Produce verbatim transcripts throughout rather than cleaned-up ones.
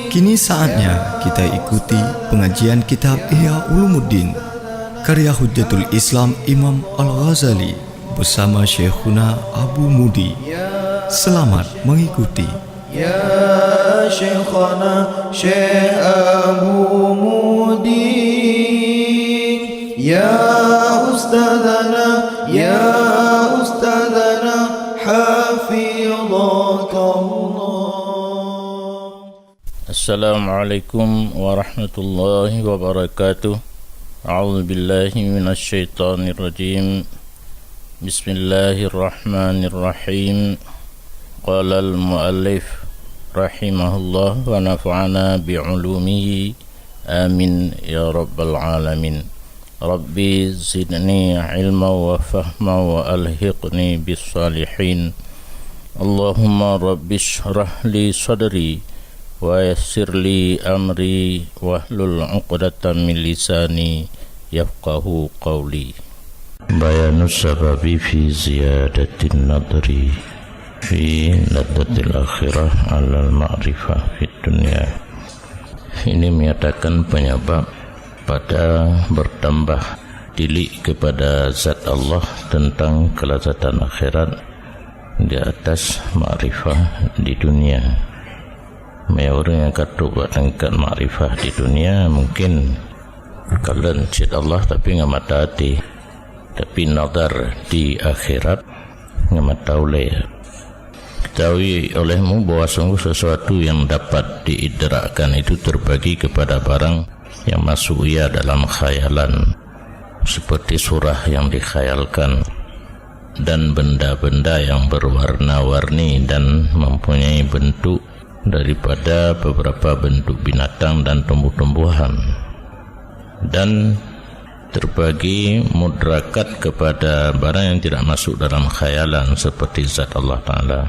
Kini saatnya kita ikuti pengajian kitab Ihya Ulumuddin, karya Hujjatul Islam Imam Al-Ghazali bersama Syekhuna Abu Mudi. Selamat mengikuti. Ya Syekhana Syekh Abu Mudi, ya Ustadzana, ya Ustadzana, hafizakallah. Assalamualaikum warahmatullahi wabarakatuh. A'udzubillahi minasyaitonirrajim. Bismillahirrahmanirrahim. Qalal muallif rahimahullah wa nafa'ana bi'ulumihi. Amin ya rabbal alamin. Rabbi zidni ilma wa fahma wa alhiqni bis salihin. Allahumma rabbi shrah li sadri wa yassir li amri wahlul 'uqdatam min lisani yafqahu qawli. Bayanus sababi fi ziyadatin nadri fi ladzatil akhirah alal ma'rifah fid dunya. Ini menyatakan penyebab pada bertambah tilik kepada zat Allah tentang kelezatan akhirat di atas makrifah di dunia. Meunyoe ureuëng nyang ka trok bak tingkat makrifah di dunia, mungkin kalon cit Allah tapi ngon mata até, tapi nazar di akhirat ngon mata ulée. Ketahui olehmu bahwa sungguh sesuatu yang dapat diidrakkan itu terbagi kepada barang yang masuk ia dalam khayalan, seperti surah yang dikhayalkan, dan benda-benda yang berwarna-warni dan mempunyai bentuk daripada beberapa bentuk binatang dan tumbuh-tumbuhan. Dan terbagi mudrakat kepada barang yang tidak masuk dalam khayalan seperti zat Allah Ta'ala,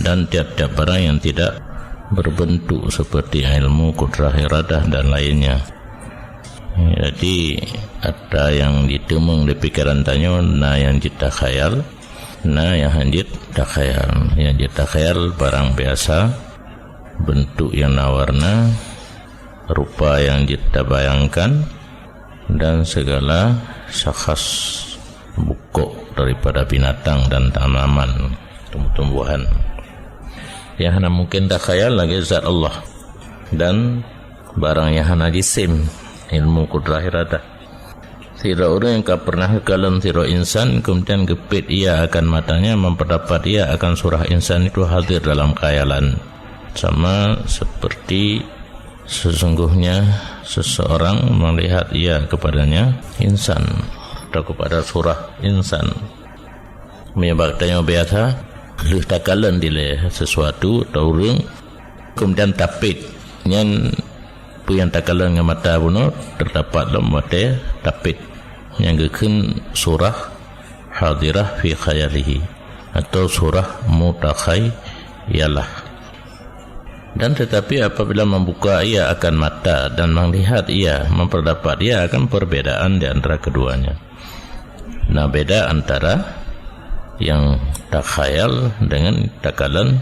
dan tiap-tiap barang yang tidak berbentuk seperti ilmu, kudrah, iradah, dan lainnya. Jadi, ada yang jiteumeung di pikiran tanyoe, na nyang jeuet takhayal, na nyang hana jeuet takhayal. Nyang jeuet takhayal barang biasa, bentuk nyang na warna, rupa nyang jeuet tabayangkan, dan segala syakhas, bukok daripada binatang dan tanaman, tumbuh-tumbuhan. Nyang hana mungkin takhayal lagée zat Allah dan barang nyang hana jisim, ilmu, kudrah, iradah. Sidroe ureuëng nyang ka pernah geukalon sidroe insan, kemudian geupet ia akan matanya, memperdapat ia akan surah insan itu hadir dalam khayalan, sama seperti sesungguhnya seseorang melihat ia kepadanya insan atau kepada surah insan. Meunyoe bak tanyoe biasa, lheueh takalon dilée sesuatu atau ureuëng, kemudian tapet, nyan peue nyang takalon ngon mata bunoe teudapat lom watée tapet, nyang geukheun surah hadirah fi khayalihi atau surah mutakhayalah. Dan tetapi apabila membuka ia akan mata dan melihat ia, memperdapat ia akan perbedaan di antara keduanya. Nah, beda antara yang takhayal dengan takalon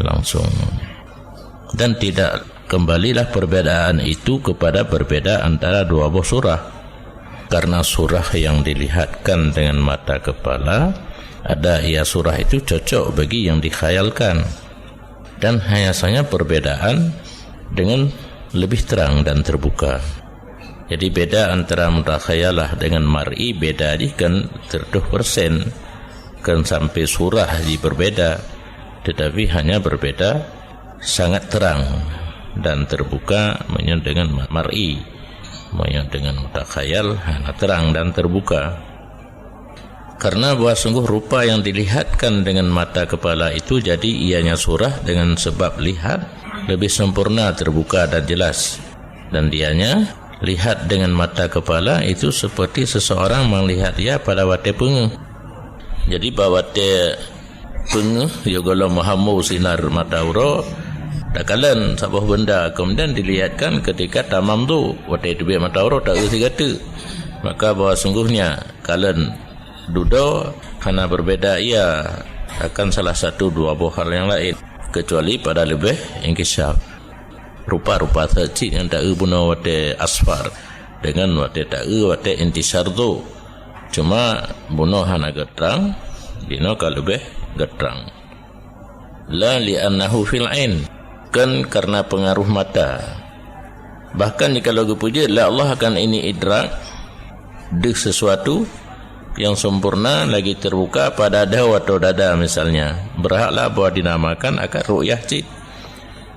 langsung. Dan tidak kembalilah perbedaan itu kepada berbeda antara dua boh surah. Karena surah yang dilihatkan dengan mata kepala, ada ia surah itu cocok bagi yang dikhayalkan. Dan hanya saja perbedaan dengan lebih terang dan terbuka. Jadi, beda antara mutakhayalah dengan mar'i beda jih kan seratus persen, kan sampai surah jih berbeda, tetapi hanya berbeda sangat terang dan terbuka meunyoe dengan ma-, mar'i. Meunyoe dengan mutakhayal hana terang dan terbuka. Karena bahwa sungguh rupa yang dilihatkan dengan mata kepala itu jadi ianya surah dengan sebab lihat lebih sempurna, terbuka dan jelas. Dan dianya lihat dengan mata kepala itu seperti seseorang melihat ia pada watée peungeuh. Jadi bak watée peungeuh, ya, gohlom meuhambo sinar mata uroe, takalon saboh benda, kemudian dilihatkan ketika tamam tu, watée teubiet mata uroe taeu sigateuk. Maka bahwa sungguhnya kalon dudoe hana berbeda ia akan salah satu dua boh hal yang lain, kecuali pada leubeh inkishaf. Rupa-rupa that cit nyang taeu bunoe watée asfar, deungon watée taeu watée intisyar dhu. Cuma bunoe hana geutrang, jinoe ka leubeh geutrang. La li'annahu fil ain, kon karena pengaruh mata. Bahkan jikalau geupeujeuet lé Allah akan ini idrak, deuh sesuatu yang sempurna lagi terbuka pada dhoe atau dada misalnya, berhaklah bahwa dinamakan akan ru'yah cit.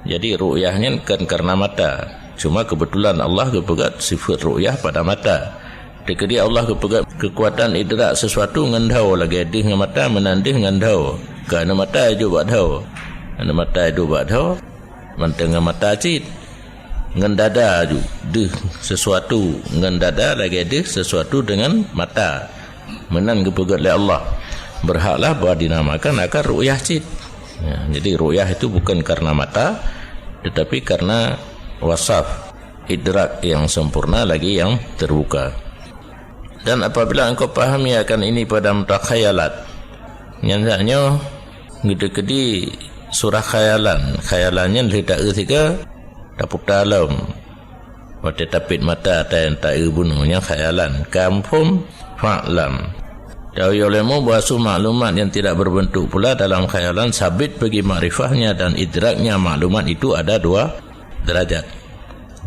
Jadi ru'yah nyan kon karena mata. Cuma kebetulan Allah geupeugét sifat ru'yah pada mata. Teukeudi Allah geupeugét keukuatan idrak sesuatu ngon dhoe lagée deuh ngon mata, meunan deuh ngon dhoe. Ka aneuk mata jok bak dhoe. Aneuk mata jok bak dhoe, mantong ngon mata cit. Ngon dada ju deuh sesuatu, ngon dada lagée deuh sesuatu deungon mata. Meunan geupeugét lé Allah. Berhaklah bahwa dinamakan akan ru'yah cit. Ya, jadi ru'yah itu bukan karena mata, tetapi karena wasaf, idrak yang sempurna lagi yang terbuka. Dan apabila engkau pahami akan ini pada mutakhayalat, nyan saat nyoe geuteukeudi surah khayalan. Khayalan nyan lheueh taeu siga taputa lom. Watée tapét mata ata nyang taeu bunoe nyan khayalan. Ka muphom? Fa'lam. Tahu olehmu bahwa su maklumat yang tidak berbentuk pula dalam khayalan sabit bagi makrifahnya dan idraknya maklumat itu ada dua derajat.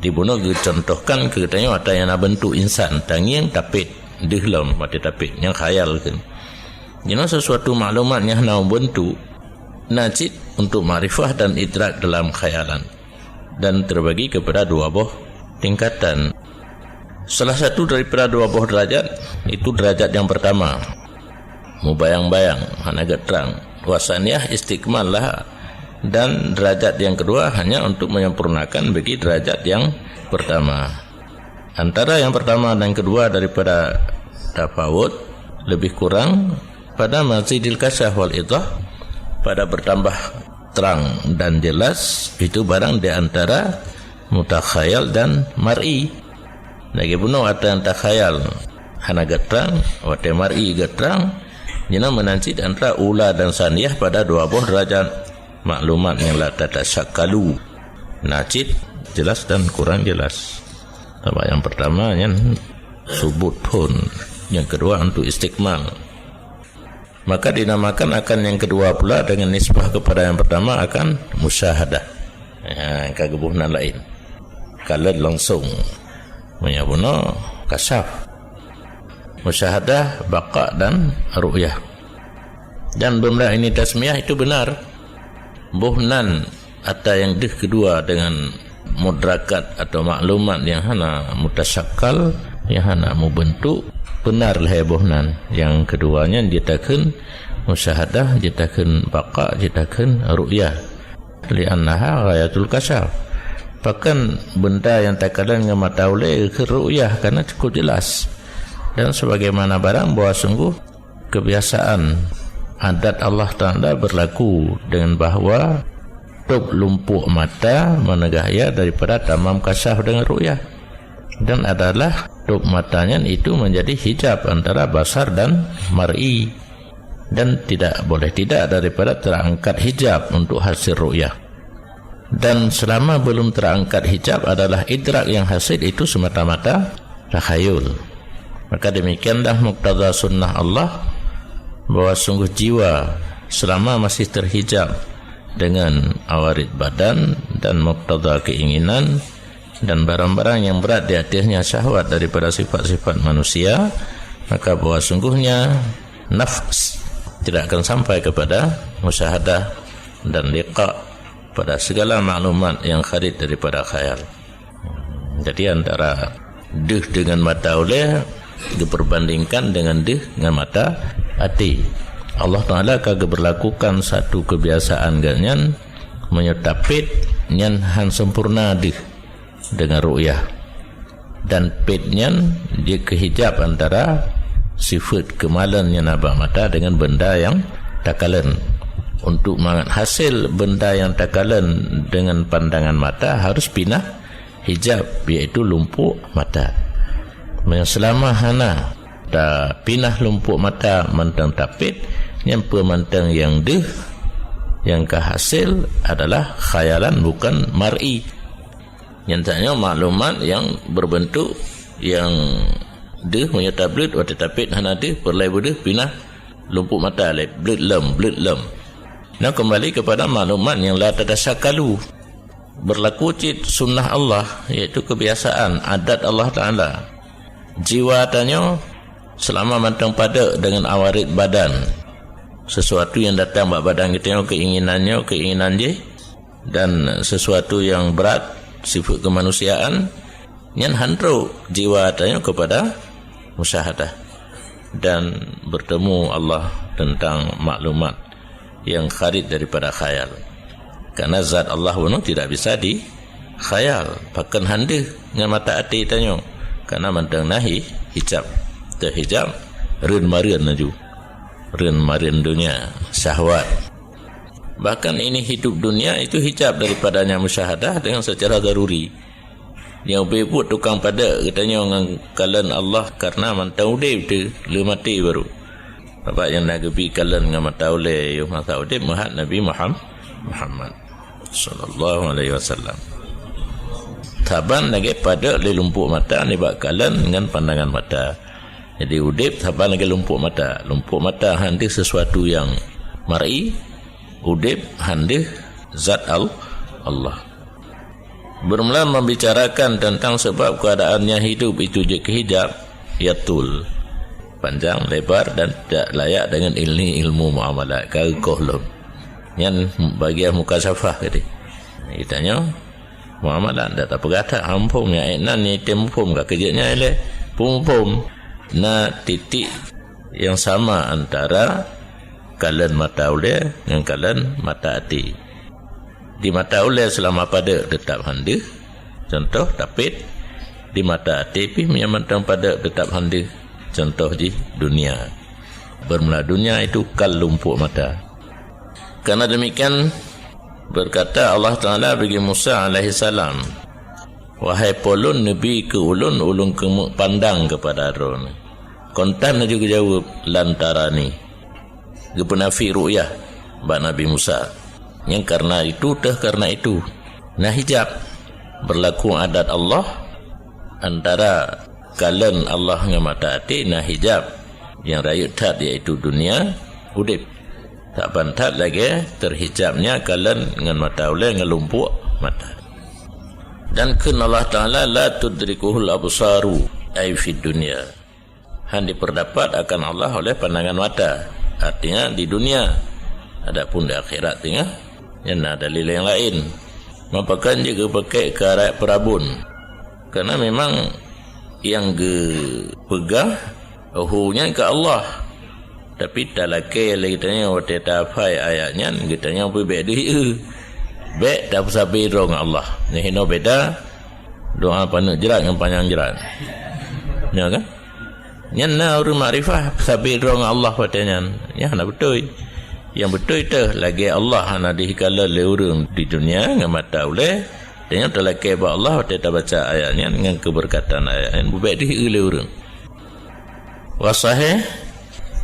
Di bunoe geucontohkan keu geutanyoe ata nyang na bentuk insan, tangieng tapét, deuh lom watée tapét, nyang khayal kheun. Jinoe sesuatu maklumat nyang hana bentuk, na cit untuk makrifah dan idrak dalam khayalan, dan terbagi kepada dua boh tingkatan. Salah satu daripada dua boh derajat, itu derajat yang pertama, mubayang-bayang, hana geutrang. Wasaniyah istikmal lah, dan derajat yang kedua hanya untuk menyempurnakan bagi derajat yang pertama. Antara yang pertama dan kedua daripada tafawut lebih kurang pada mazidil kasyaf wal idah, pada bertambah terang dan jelas, itu barang di antara mutakhayal dan mar'i. Lagée bunoe ata nyang takhayal hana geutrang, watée mar'i geutrang, jinoe meunan cit antara ula dan saniyah pada dua boh derajat maklumat nyang la tatasyakkalu. Na cit jelas dan kurang jelas. Sabab yang pertama nyan subut phon, yang kedua untuk istikmal. Maka dinamakan akan yang kedua pula dengan nisbah kepada yang pertama akan musyahadah. Ya, ka geuboh nan laén. Kalon langsung. Meunyoe bunoe kasyaf. Musyahadah, baqa dan ru'yah. Dan benda ini tasmiyah itu benar. Boh nan ata nyang deuh keudua dengan mudrakat atau maklumat nyang hana mutasyakkal, nyang hana mubentuk, benar lhée boh nan. Nyang keudua nyan jitakheun musyahadah, jitakheun baqa, jitakheun ru'yah. Li'annaha ghayatul kasyaf. Pakon benda nyang takalon ngon mata ulée keu ru'yah, karena cukup jelas. Dan sebagaimana barang bahwa sungguh kebiasaan adat Allah Ta'ala berlaku dengan bahwa tôb lumpuk mata meunegah ia daripada tamam kasyaf dengan ru'yah, dan adalah tôb mata nyan itu menjadi hijab antara basar dan mar'i, dan tidak boleh tidak daripada terangkat hijab untuk hasil ru'yah. Dan selama belum terangkat hijab adalah idrak yang hasil itu semata-mata takhayul. Maka demikianlah muktadha sunnah Allah, bahwa sungguh jiwa selama masih terhijab dengan awarid badan dan muktadha keinginan dan barang-barang yang berat di atasnya syahwat daripada sifat-sifat manusia, maka bahwa sungguhnya nafs tidak akan sampai kepada musyahadah dan liqa pada segala maklumat yang kharij daripada khayal. Jadi antara deuh dengan mata ulée diperbandingkan dengan deuh dengan mata até. Allah Ta'ala ka geuberlakukan satu kebiasaan geuh nyan, meunyoe tapét nyan han sempurna deuh dengan ru'yah. Dan pét nyan jeuet keu hijab antara sifat keumalon nyang na bak mata dengan benda nyang takalon. Untuk mangat hasil benda nyang takalon dengan pandangan mata harus pinah hijab, yaitu lumpuk mata. Meunyoe seulama hana tapinah lumpuk mata mantong tapét, nyan peue mantong nyang deuh nyang ka hasil adalah khayalan bukan mar'i. Nyan tanyoe maklumat nyang berbentuk nyang deuh, meunyoe tableuet watée tapét hana deuh, peureulée beudeuh pinah lumpuk mata lé, bleuet lom, bleuet lom. Nah, kembali kepada maklumat nyang la tatasyakalu. Berlaku cit sunnah Allah, yaitu kebiasaan, adat Allah Taala. Jiwa tanyoe selama mantong padek dengan awarid badan. Sesuatu yang datang bak badan geutanyoe, keinginan nyoe, keinginan jih, dan sesuatu yang berat, sifat kemanusiaan, nyan han trok jiwa tanyoe kepada musyahadah dan bertemu Allah tentang maklumat yang kharij daripada khayal. Karena zat Allah bunoe tidak bisa dikhayal, pakon han deuh ngon mata até tanyoe, karena mantong na hi-, hijab, teuhijab reuen mareueng laju. Reuen mareueng dunia, syahwat. Bahkan ini hidup dunia itu hijab daripadanya musyahadah dengan secara daruri. Nyang ubé buet tukang padek geutanyoe ngon kalon Allah karena mantong udeb teuh, le maté baru. Sabab nyang na geubi kalon ngon mata ulée yoh masa udeb meuhat Nabi Muham-, Muhammad sallallahu alaihi wasallam. Saban lagée padek lé lumpuk mata nibak kalon ngon pandangan mata. Jadi udeb saban lagée lumpuk mata. Lumpuk mata han deuh sesuatu nyang mar'i, udeb han deuh zat Al-, Allah. Bermula membicarakan tentang sebab keadaannya hidup itu jeuet keu hijab, yatul, panjang lebar dan tidak layak dengan ilni ilmu muamalat. Ka geukoh lom. Nyan bagian mukasyafah tadi. Geutanyoe muamalat dak tapeugah that, muphom nyang ék nan nyang item muphom, ka keujeuet nyan ilée peumuphom. Na titik nyang sama antara kalon mata ulée ngon kalon mata até. Di mata ulée seulama padek teutap han deuh, contoh tapét. Di mata até pih meunyoe mantong padek teutap han deuh, contoh jih dunia. Bermula dunia itu kal lumpuk mata. Karena demikian, berkata Allah Taala bagi Musa alaihissalam, "Wahai Po lôn, neubi keu ulôn, ulôn keumeuk pandang keupada droeneuh. Kon tan laju geujaweueb, 'Lan tarani.'" Geupeunafi ru'yah bak Nabi Musa. Nyang karena itu teuh karena itu, na hijab. Berlaku adat Allah antara kalon Allah ngon mata até, na hijab. Nyang rayeuk that yaitu dunia, udeb. Saban that lagée teuhijabnya kalon ngon mata ulée ngon lumpuk mata. Dan kheun Allah Taala, "La tudrikuhul absaru," ai fid dunya. Han dipeurdapat akan Allah oleh pandangan mata, artinya di dunia. Adapun di akhirat teungoh, nyan na dalil nyang laén. Meupakon jeuet geupaké keu arak peurabon. Karena memang nyang geupeugah hu nyan keu Allah. Tapi talakée lé geutanyoe watée tahafai ayat nyan, geutanyoe pih bék deuh eu. Bék tapeusabe droe ngon Allah. Nyoe hinoe beda doa paneuk jrat ngon panyang jrat. Nyo kan? Nyan na ureuëng makrifah sabe droe ngon Allah watée nyan. Nyan hana beutôi. Nyang beutôi teuh lagée Allah hana dikalon lé ureuëng di dunia ngon mata ulée. Tanyoe talakée bak Allah watée tabaca ayat nyan ngon keubeurkatan ayat nyan, bubék deuh eu lé ureuëng. Wa sahih,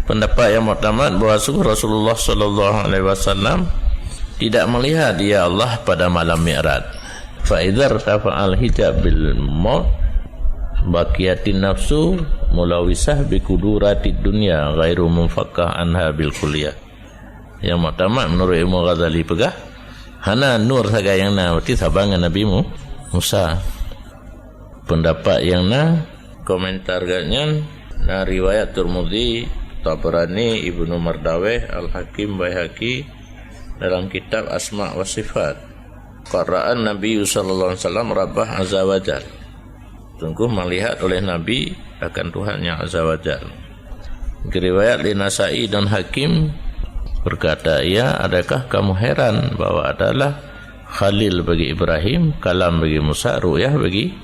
pendapat yang muktamad bahwa sungguh Rasulullah sallallahu alaihi wasallam tidak melihat Ia Allah pada malam Mi'raj. Fa idza rtafa'al hijab bil maut, baqiyatin nafsu mulawisah bi quduratid dunya ghairu munfakkah anha bil kulliyah. Yang muktamad menurut Imam Ghazali peugah, hana nur sagai nyang na, berarti saban ngon Nabi Mu-, Musa. Pendapat nyang na, komentar geuh nyan na riwayat Tirmizi, Tabrani, Ibnu Mardaweh, Al-Hakim, Baihaqi dalam kitab Asma wa Sifat. Qara'an Nabi sallallahu alaihi wasallam Rabbah azza wa jal. Sungguh melihat oleh Nabi akan Tuhan yang azza wa jal. Riwayat lé Nasai dan Hakim, berkata ia, "Adakah kamu heran bahwa adalah Khalil bagi Ibrahim, Kalam bagi Musa, Ru'yah bagi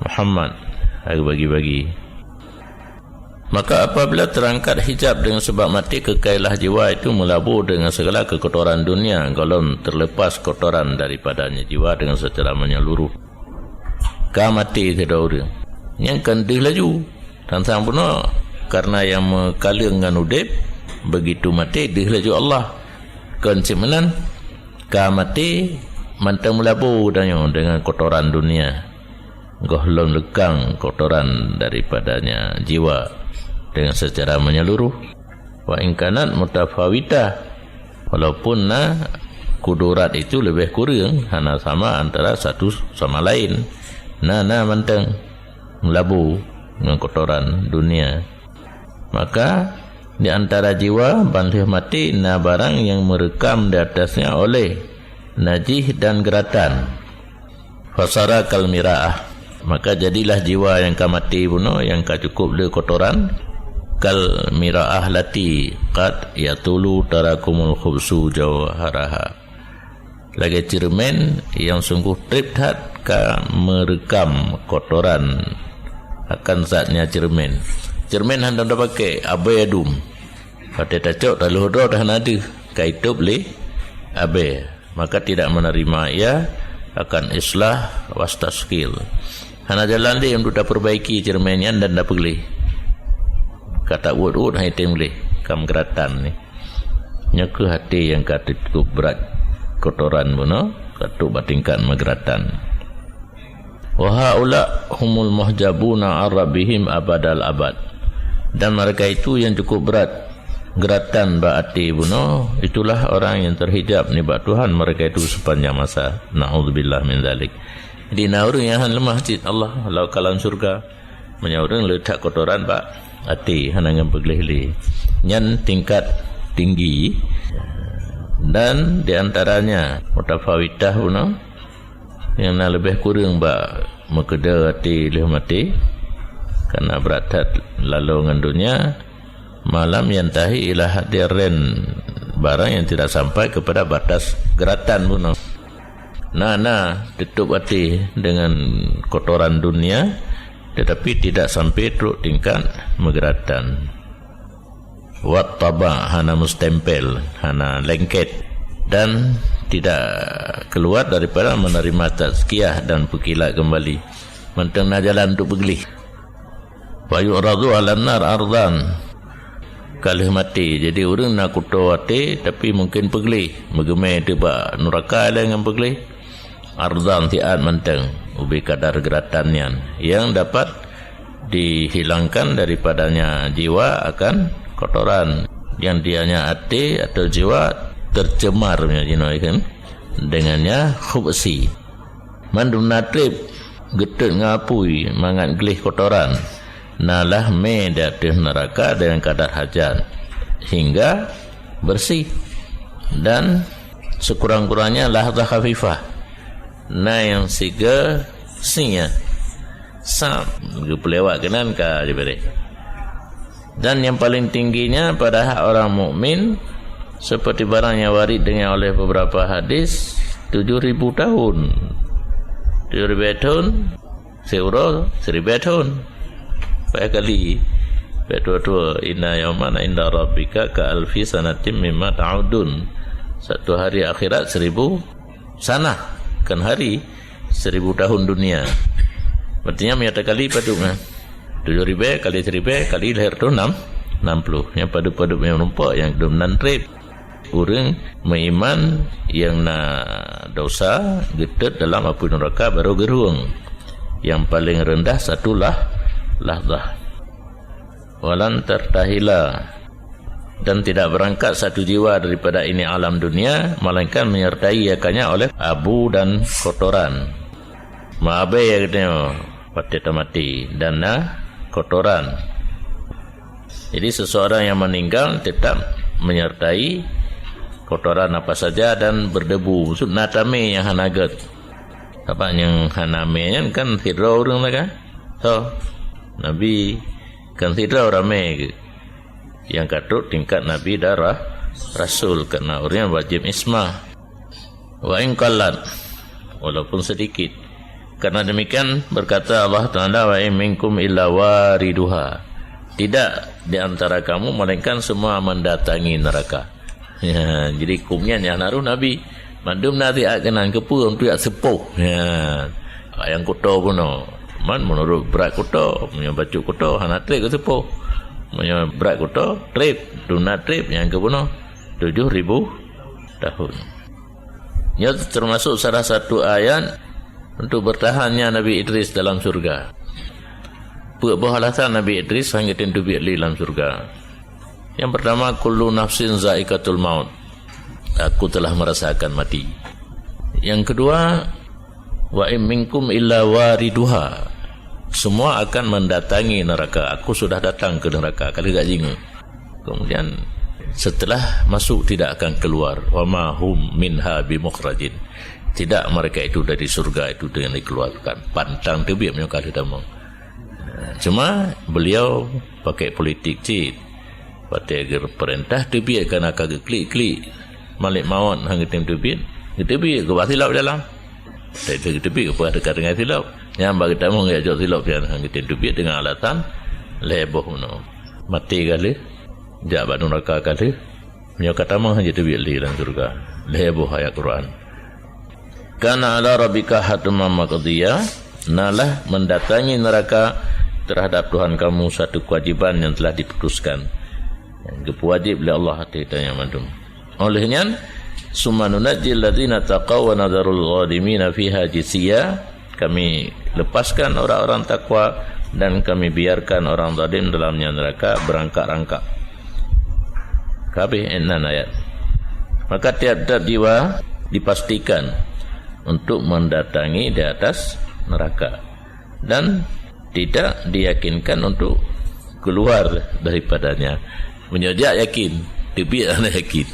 Muhammad?" Bagi-bagi. Maka apabila terangkat hijab dengan sebab maté, kekailah jiwa itu melabu dengan segala kekotoran dunia, golom terlepas kotoran daripadanya jiwa dengan secara menyeluruh. Ka maté sidroe ureuëng, nyang kon deuh laju. Sang-sang bunoe, karena nyang meukaleueng ngon udeb, begitu maté deuh laju Allah. Kon cit meunan, ka maté, mantong meulabu tanyoe deungon kotoran dunia. Gohlom leukang kotoran daripadanya jiwa dengan secara menyeluruh. Wa in kanat mutafawitah, walaupun na kudurat itu leubeh kureueng, hana sama antara satu sama lain. Na, na mantong meulabu ngon kotoran dunia. Maka di antara jiwa ban lheueh maté na barang nyang meureukam di atasnya oleh najih dan geuratan. Fasara kal miraah. Maka jadilah jiwa nyang ka maté bunoe, nyang ka cukup le kotoran, kal miraah lati qad yatulu tarakumul khubsu jauharaha. Lagée ceureumen nyang sunggoh treb that ka meureukam kotoran akan zatnya ceureumen. Ceureumen hana tapakée, abée dum. Watée tacok, talheuh droe, hana deuh, ka itôb lé abée. Maka tidak menerima ia akan islah was taskil. Hana jalan deh untuk taperbaiki ceureumen nyan dan tapeugleh. Ka tawot-wot hai tem gleh, ka meugeuratan ni. Nyoe kheueh até nyang ka teutup brat kotoran bunoe, ka tup bak tingkat meugeuratan. Wa haula humul muhjabuna an rabbihim abadal abad. Dan mereka itu yang cukup berat geuratan bak até bunoe, itulah orang yang terhijab nibak Tuhan mereka itu sepanjang masa. Naudzubillah min dzalik. Jadi na ureuëng nyang hana leumah cit Allah lau ka lam syurga. Meunyoe ureuëng le that kotoran bak até hana ngon peugleh lé, nyan tingkat tinggi. Dan di antaranya mutafawitah bunoe, nyang na leubeh kureueng bak meukeudée até lheueh maté, karena brat that laloe ngon donya, ma lam yantahi ila haddirin, barang yang tidak sampai kepada batas geuratan bunoe. Na, na teutup até deungon kotoran dunia, tetapi tidak sampai trok tingkat meugeuratan. Wat taba, hana mustempel, hana lengket, dan tidak keluar daripada menerima tazkiyah dan peukilat kembali. Mantong na jalan untuk peugleh. Fa yu'radu 'alan nar 'ardan. Ka lheueh maté, jadi ureuëng na kuto até, tapi mungken peugleh, meugeumé teuh bak nuraka lé ngon peugleh. Ardan siat mantong, ubé kadar geuratan nyan, yang dapat dihilangkan daripadanya jiwa akan kotoran yang dianya até atau jiwa tercemar, meunyoe jinoe kan, dengannya khubsi. Mandum na treb geutot ngon apui mangat gleh kotoran, na lah mé di ateueh neuraka deungon kadar hajat, hingga bersih, dan sekurang-kurangnya lahzah khafifah, na nyang siga sie, sab geupeulewat keunan ka jibeureh. Dan yang paling tingginya pada hak orang mukmin, seperti barang yang warid dengan oleh beberapa hadis, tujuh ribu tahun. Tujuh ribu tahun, siuroe seribu tahun. Payah kali. Betul-betul, inna yauman inda rabbika ka alfi sanatim mimma ta'udun. Satu hari akhirat seribu sanah, kan hari, seribu tahun dunia. Berarti nyan meunyoe takali padub nyan. Tujuh ribu kali seribu kali lahé tu enam, enam puluh. Nyan padub-padub nyang meureumpok nyang dum nan treb. Ureuëng meuiman nyang na dosa geutot dalam apui neuraka barô geurueng. Nyang paleng reundah satu lah, lahzah. Walan tartahila, dan tidak berangkat satu jiwa daripada ini alam dunia, melainkan menyertai akannya oleh abu dan kotoran. Meuabée geutanyoe watée tamaté dan na kotoran. Jadi, seseorang yang meninggal tetap menyertai kotoran apa saja dan berdebu. Maksud na tamé nyang hana gét. Sabab nyang hana mé nyan kan sidroe ureuëng lah kan? Tho, Nabi kan sidroe ramé geuh. Nyang ka trok tingkat Nabi dan ra-, Rasul, karena ureuëng wajéb ismah. Wa in qallat, walaupun sedikit. Karena demikian berkata Allah Taala, "Wa in minkum illa wariduha." Tidak di antara kamu melainkan semua mendatangi neraka. Ya, jadi hukum nyan nyang na roh Nabi. Mandum na siat keunan keupeue untuk jak seupoh. Ya. Nyang kuto bunoe. Man menurut brat kuto, meunyoe bacut kuto hana treb keu seupoh. Meunyoe brat kuto treb, dum na treb nyang keu bunoe tujuh ribu tahun. Nyoe teumasok salah satu ayat untuk bertahannya Nabi Idris dalam syurga. Peuet boh alasan Nabi Idris han geutem teubiet lé lam syurga. Yang pertama, "Kullu nafsin za'iqatul maut." Aku telah merasakan mati. Yang kedua, "Wa in minkum illa wariduha." Semua akan mendatangi neraka. Aku sudah datang ke neraka. Ka lheueh jak jingieng. Kemudian, setelah masuk tidak akan keluar. "Wa ma hum minha bimukhrajin." Tidak mereka itu dari surga itu dengan dikeluarkan. Pantang teubiet meunyoe ka lheueh tamong. Cuma beliau pakai politik cit. Watée geupeurintah teubiet, kana ka geuklik-klik malaikat maut han geutem teubiet, geuteubiet, geuba silop dalam. Watée geuteubiet, geupeugah teuka tinggai silop. Nyan bak geutamong jak jok silop nyan han geutem teubiet deungon alasan lhée boh bunoe. Maté ka lheueh, jak bak nuraka ka lheueh. Meunyoe ka tamong han jiteubiet lé lam syeuruga. Lhée boh ayat Quran. "Kana 'ala rabbika hatman maqdiyya," nalah mendatangi neraka terhadap Tuhan kamu satu kewajiban yang telah diputuskan, yang geupeuwajéb lé Allah ateueh tanyoe mandum. Óh lheueh nyan, "Summa nunajjil ladzina taqaw wa nadharul zalimina fiha jisiyya," Kami lepaskan orang-orang takwa dan Kami biarkan orang zalim dalamnya neraka berangkak-rangkak. Ka habéh enam ayat. Maka tiap-tiap jiwa dipastikan untuk mendatangi di atas neraka dan tidak diyakinkan untuk keluar daripadanya. Meunyoe jak yakin, teubiet hana yakin.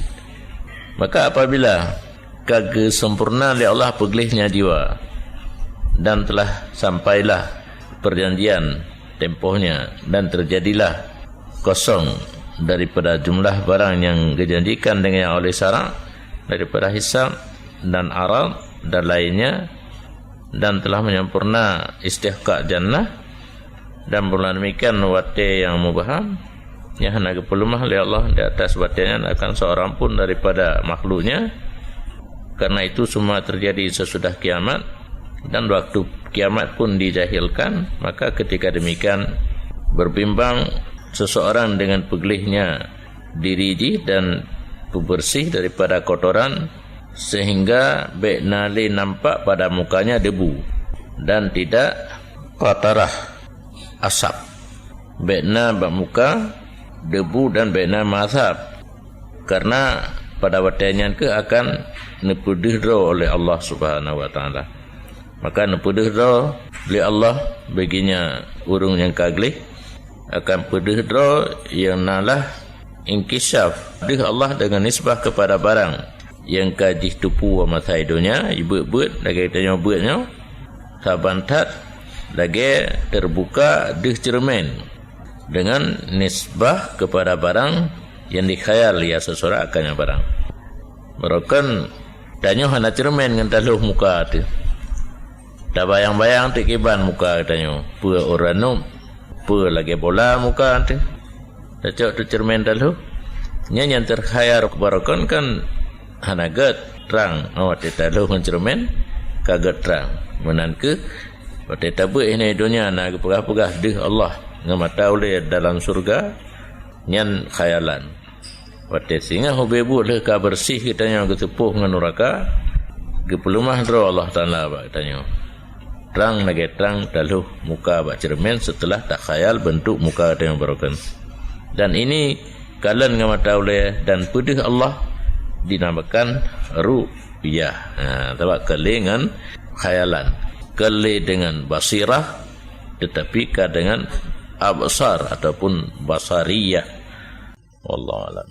Maka apabila ka geusempurna lé Allah peugleh nyan jiwa, dan telah sampailah perjanjian tempohnya, dan terjadilah kosong daripada jumlah barang nyang geujanjikan deungon oleh syarak, daripada hisab dan arad dan lainnya, dan telah menyempurna istihqaq jannah, dan bulan demikian watée nyang mubham, nyang hana geupeuleumah lé Allah di atas watée nyan akan seorang pun daripada makhluk-Nya. Karena itu semua terjadi sesudah kiamat, dan waktu kiamat pun dijahilkan. Maka ketika demikian, berbimbang seseorang dengan peuglehnya diri jih dan peubeurséh daripada kotoran, sehingga bék na lé nampak pada mukanya debu dan tidak qatarah asab. Bék na bak muka debu dan bék na meuasab, karena pada watée nyan keuh akan neupeudeuh droe oleh Allah Subhanahu wa Taala. Maka neupeudeuh droe lé Allah bagi nyan ureuëng nyang ka gleh, akan peudeuh droe nyang na lah inkishaf deuh Allah deungon nisbah keupada barang nyang ka jiteupeue masa i donya, jibeuet-beuet lagée tanyoe beuet nyoe, saban that lagée teubuka deuh ceureumen deungon nisbah keupada barang nyang dikhayal ya seusura akan nyan barang. Barokon tanyoe hana ceureumen ngon taloh muka teuh. Tabayang-bayang teuk kiban muka geutanyoe, peue ureun nyoe, peue lagée bola muka teuh. Tacok teuh ceureumen taloh. Nyan nyang teukhayal barokon kan hana gét trang, oh, watée taloh ngon ceureumen ka gét trang. Meunan kheueh watée tabeuet inan donya na geupeugah-peugah deuh Allah ngon mata ulée dalam syeuruga, nyan khayalan. Watée singoh ubé buet lheueh ka beureuséh geutanyoe geuseupôh ngon nuraka, geupeuleumah droe Allah Taala bak geutanyoe. Trang lagée trang taloh muka bak ceureumen seuteulah takhayal beuntuk muka geutanyoe barokon. Dan ini kalon ngon mata ulée dan peudeuh Allah dinamakan ru'yah. Ha, sabab keu lé ngon khayalan. Keu lé deungon basirah, tetapi ka deungon absar ataupun basariyah. Wallahu a'lam.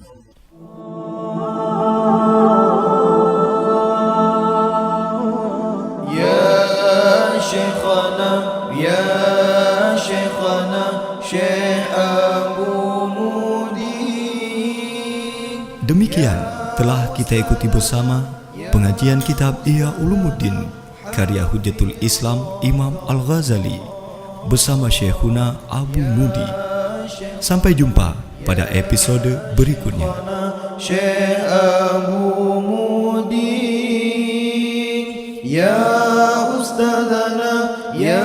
Ya Syekhana, ya Syekhana, Syekh Abu Mudi. Demikian telah kita ikuti bersama pengajian kitab Ihya Ulumuddin karya Hujjatul Islam Imam Al-Ghazali bersama Syekhuna Abu Mudi. Sampai jumpa pada episode berikutnya. Syekh Abu Mudi, ya Ustazana, ya